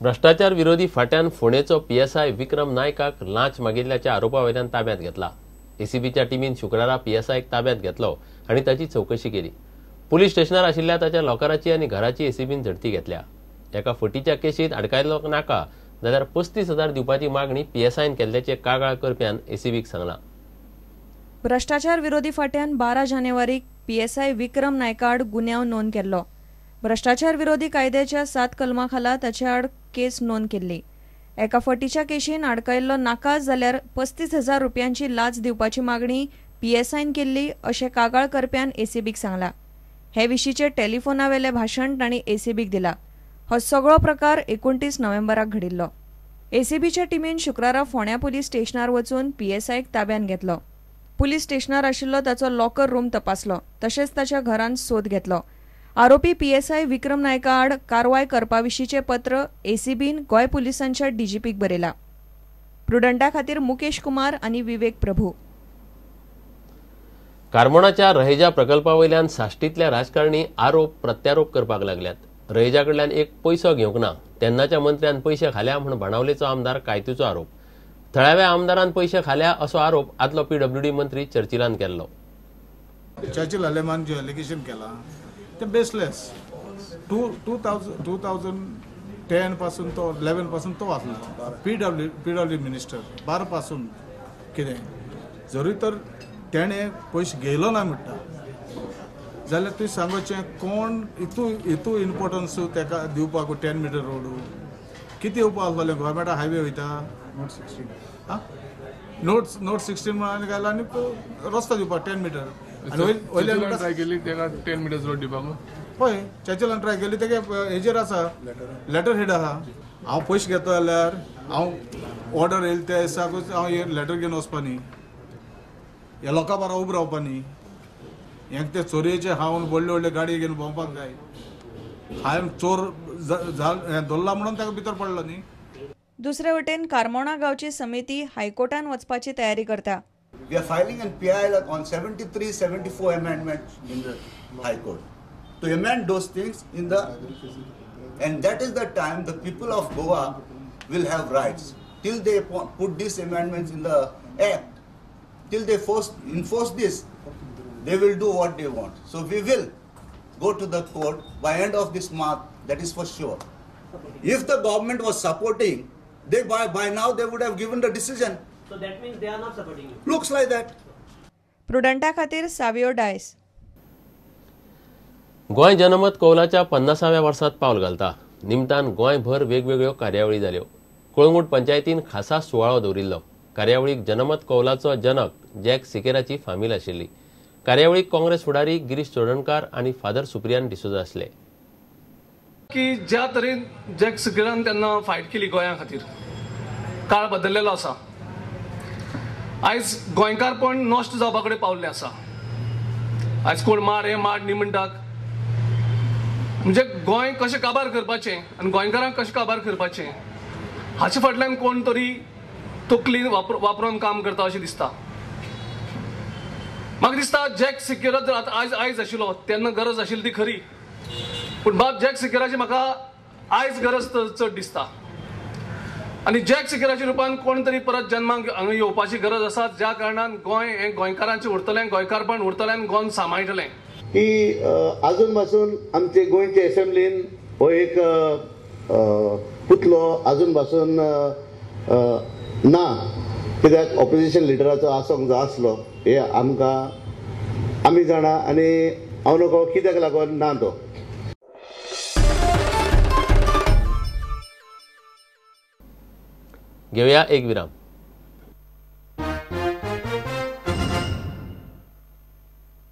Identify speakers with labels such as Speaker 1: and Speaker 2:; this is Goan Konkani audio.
Speaker 1: भ्रष्टाचार विरोधी फाट्यान फोंडेचो पीएसआय विक्रम नायकाक लांच मागिल्ल्याच्या आरोपा वयल्यान ताब्यात घेतला. एसीबीच्या टिमीन शुक्रारा पीएसआयक ताब्यात घेतलो आनी ताची चवकशी केली. पुलीस स्टेशनार आशिल्ल्या ताच्या लॉकराची आनी घराची एसीबीन झडती घेतल्या. एका फटीच्या केशीत अडकायल्लो नाका जाल्यार 35,000 दिवपाची मागणी पीएसआयन केल्ल्याचे कागाळ करप्यान एसीबीक सांगला.
Speaker 2: भ्रष्टाचार विरोधी फाट्यान 12 जानेवारीक पीएसआय विक्रम नायका आड गुन्यांव नोंद केल्लो. भ्रष्टाचार विरोधी कायद्याच्या 7 कलमा खाला ताचे आड केस नोंद केल्ली. एका फटीच्या केशीन आडकायल्लो नाका जाल्यार 35,000 रुपयांची लाच दिवपाची मागणी पीएसआयन केल्ली अशें कागाळ करप्यान एसीबीक सांगला. हे विशींचे टेलिफोनावेले भाशण तांणी एसीबीक दिला. हो सगळो प्रकार 29 नोव्हेंबराक घडिल्लो. एसीबीच्या टिमीन शुक्रारा फोंड्या पुलीस स्टेशनार वचून पीएसआयक ताब्यात घेतलो. पुलीस स्टेशनार आशिल्लो ताचो लॉकर रूम तपासलो, तशेंच ताच्या घरांत सोद घेतलो. आरोपी पीएसआय विक्रम नायका आड कारवाय करपा विशींचें पत्र एसीबीन गोंय पुलिसांच्या डीजीपीक बरयला. प्रुडंटा खातीर मुकेश कुमार आनी विवेक प्रभू.
Speaker 1: कार्मोणाच्या रहेजा प्रकल्पा वयल्यान साश्टींतल्या राजकारणी आरोप प्रत्यारोप करपाक लागल्यात. रहेजा कडल्यान एक पयसो घेवंक ना, तेन्नाच्या मंत्र्यान पयशे खाल्या म्हूण बाणावलेचो आमदार कायतूचो आरोप. थळाव्या आमदारान पयशे खाल्या असो आरोप आदलो पीडब्ल्यूडी मंत्री चर्चिलान केल्लो.
Speaker 3: चर्चिल अलेमान जे एलिगेशन केला ते बेसलेस. 2010 पासून तो 11 पासून तो आसलो पीडब्ल्यू मिनिस्टर 12 पासून कितें जरूय तर तेणें पयशे घेयलो ना म्हणटा जाल्यार तुवें सांगचें कोण हितू इम्पोर्टन्स तेका दिवपाक 10 मिटर रोड कितें येवपा आसलें. गव्हर्मेंटा हायवे वयता नोट 16 आं नोट 16 म्हणून घाला आनी रस्तो दिवपाक 10 मिटर आनी
Speaker 4: ट्राय केली तेका 10 मिटर्स रोड दिवपाक.
Speaker 3: हय, चर्चिलान ट्राय केली तेगे हेजेर आसा लेटर हेड आसा. हांव पयशे घेता जाल्यार हांव ऑर्डर येयले त्या दिसाकूच हांव हे लेटर घेवन वचपा न्ही, ह्या लोकां बारा उबो रावपा न्ही. हें ते चोरयेचे हांव व्हडले व्हडले गाडी घेवन भोंवपाक जाय. हांवें चोर धरला म्हणून ताका भितर पडलो न्ही.
Speaker 2: दुसरे वटेन कार्मोणा गांवची समिती हायकोर्टान वचपाची तयारी करता.
Speaker 5: We are filing an PIL on 73, 74 amendments in the High Court to amend those things in the, and that is the time the people of Goa will have rights. Till they put these amendments in the act, till they enforce this, they will do what they want. So we will go to the court by end of this month, that is for sure. If the government was supporting, they by now they would have given the decision.
Speaker 6: So that means they are not supporting you.
Speaker 5: Looks like that.
Speaker 2: प्रुडंटा खातीर सावियो डायस.
Speaker 1: गोंय जनमत कौलाच्या 50व्या वर्सात पावल घालता. निमतान गोंयभर वेगवेगळ्यो कार्यावळी जाल्यो. कळंगूट पंचायतीन खासा सुवाळो दवरिल्लो. कार्यावळीक जनमत कौलाचो जनक जॅक सिकेराची फामील आशिल्ली. कार्यावळीक काँग्रेस फुडारी गिरीश चोडणकार आनी फादर सुप्रियान डिसोजा आसले.
Speaker 4: की ज्या तरेन जॅक सिकेरान तेन्ना फायट केली गोंया खातीर, काळ बदललेलो आसा. आयज गोंयकारपण नश्ट जावपा कडेन पावल्लें आसा. आयज कोण माड हें माड न्ही म्हणटात. म्हणजे गोंय कशें काबार करपाचें आनी गोंयकारांक कशें काबार करपाचें हाचे फाटल्यान कोण तरी तकली वापरून काम करता अशें दिसता. म्हाका दिसता जॅक सिकेरा जर आतां आयज आशिल्लो तेन्ना गरज आशिल्ली ती खरी, पूण बाब जॅक सिकेराची म्हाका आयज गरज चड दिसता. आनी जॅक सिकेराच्या रुपान कोण तरी परत जन्माक हांगा येवपाची गरज आसा, ज्या कारणान गोंय हें गोंयकारांचें उरतलें, गोंयकारपण उरतलें आनी गोंय सांबाळटलें.
Speaker 7: की आजून पासून आमचे गोंयचे एसेंब्लीन हो एक पुतलो आजून पासून ना, कित्याक ऑपोजिशन लिडराचो आसूंक जाय आसलो हे आमकां आमी जाणा आनी हांव नको कित्याक लागून ना तो.
Speaker 1: घेवया एक विराम.